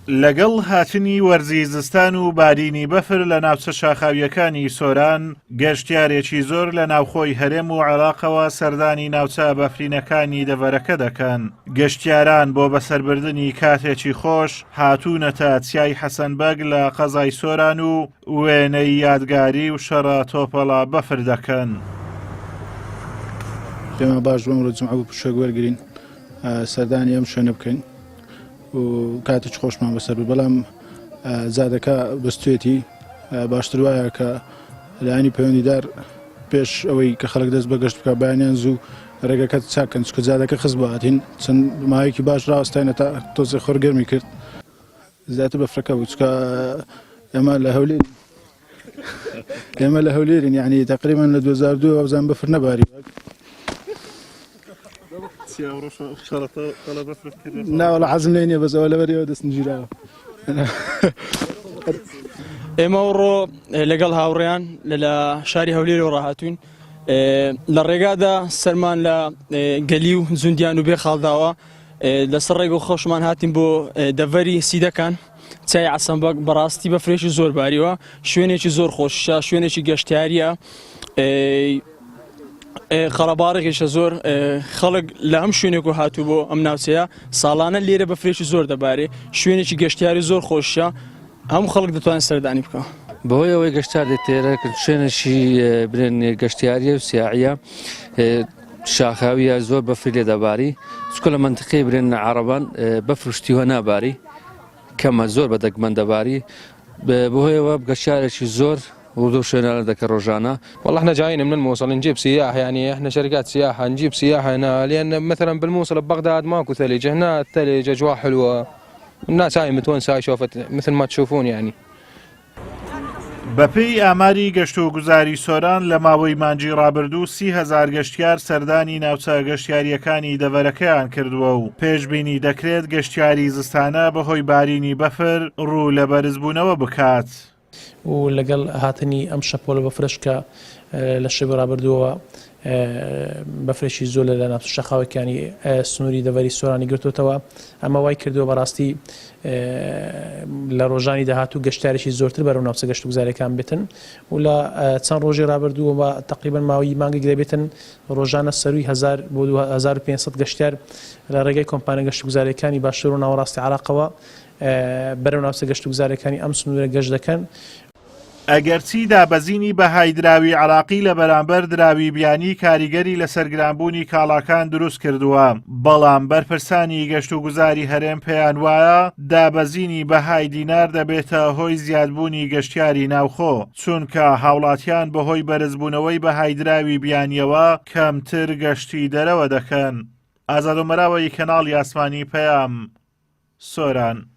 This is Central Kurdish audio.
لەگەڵ هاتنی وەرزی زستان و بارینی بەفر لە ناوچە شاخاوییەکانی سۆران، گەشتیارێکی زۆر لە ناوخۆی هەرێم و عێراقەوە سەردانی ناوچە بەفرینەکانی دەڤەرەکە دەکەن. گەشتیاران بۆ بەسەربردنی کاتێکی خۆش هاتوونەتە چیای حەسەن بەگ لە قەزای سۆران و وێنەی یادگاری و شەڕە تۆپەڵە بەفر دەکەن. پێمان باش بوو ئەمڕۆ جومعە بوو پشووێک وەرگرین سەردانی ئەم شوێنە بکەین و کاتێکی خۆشمان بەسەر بوو بەڵام جادەکە بەستێتی باشتر وایە کە لایەنی پەیوەندیدار پێش ئەوەی کە خەڵک دەست بە گەشت بکە بەیانیان زوو ڕێگەکە چاکەن چکە جادەکە خز باتین چەند ماوەیەکی باش ڕاوەستاینە تا تۆزێ خۆر گەرمی کرد زیاتر بەفرەکە بوو چکە ئێمە لە هەولێر ئێمە لە هەولێرین یعنی تقریبا لە 2002 وابزان بەفر نەباری ناوەڵە حەزم لێ نییە بەس ئەوە لەبەر ئێوە دەستم گیراوە ئێمە ئەوڕۆ لەگەڵ هاوڕێیان لە شاری هەولێرەوە ڕاهاتوین لە ڕێگادا سەرمان لە گەلی و زوندیان و بێ خاڵداوە لەسەر ڕێگە و خۆشمان هاتین بۆ دەڤەری سیدەکان چای عەسەمبەگ بەڕاستی بەفرێکی زۆر باریوە شوێنێکی زۆر خۆشە شوێنێکی گەشتیاریە قەرەباڵغیشە زۆر خەڵک لە هەم شوێنێک و هاتوو بۆ ئەم ناوچەیە ساڵانە لێرە بەفرێکی زۆر دەبارێ شوێنێکی گەشتیاری زۆر خۆشە هەموو خەڵک دەتوانێت سەردانی بکە. بەهۆی ئەوەی گەشتیار دێت تێرە شوێنێکی برێن گەشتیاریە و سیاعیە شاخاویە زۆر بەفری لێ دەباری چکە لە منتیقەی برێن عربان بەفر شتیوە ناباری کەمە زۆر بە دەگمەن دەباری بەهۆیەوە گەشتیارێکی زۆر وردو شوێنانە دەکە ڕۆژانە. والله احنا جايين من الموصل نجيب سياح يعني احنا شركات سياحة نجيب سياحة هنا لان مثلا بالموصل ببغداد ماكو ثلج هنا الثلج اجواء حلوة الناس هاي متونسة هاي شوفت مثل ما تشوفون يعني. بەپێی ئاماری گەشتوگوزاری سۆران لە ماوەی مانگی ڕابردوو 30 هەزار گەشتیار سەردانی ناوچە گەشتیارییەکانی دەڤەرەکەیان کردووە و پێشبینی دەکرێت گەشتیاری زستانە بەهۆی بارینی بەفر ڕوو لە بەرزبوونەوە بکات. و لەگەڵ هاتنی ئەم شەپۆلە بەفرەش کە لە شەوی ڕابردووەوە بەفرێکی زۆر لە ناوچە شاخاوەکانی سنووری دەڤەری سۆرانی گرتوتەوە ئەمە وای کردووە بەڕاستی لە ڕۆژانی داهاتوو گەشتارێکی زۆرتر بەرەو ناوچە گەشتوگوزارەکان بێتن و لە چەند ڕۆژی ڕابردووەوە تقریبا ماوەی مانگێک دەبێتن ڕۆژانە سەرووی 1000 بۆ 2500 گەشتیار لە ڕێگەی کۆمپانیا گەشتوگوزارەکانی باشوور و ناوەڕاستی عراقەوە بەرەو ناوچە گەشتوگوزارەکانی ئەم سنوورە گەشت دەکەن. ئەگەرچی دابەزینی بەهای دراوی عێراقی لە بەرامبەر دراوی بیانی کاریگەری لەسەر گرانبوونی کاڵاکان دروست کردووە، بەڵام بەرپرسانی گەشتوگوزاری هەرێم پێیان وایە دابەزینی بەهای دینار دەبێتە هۆی زیادبوونی گەشتیاری ناوخۆ، چونکە هاوڵاتیان بەهۆی بەرزبوونەوەی بەهای دراوی بیانییەوە کەمتر گەشتی دەرەوە دەکەن. ئازاد ئۆمەراوەیی کەناڵی ئاسمانی پەیام، سۆران.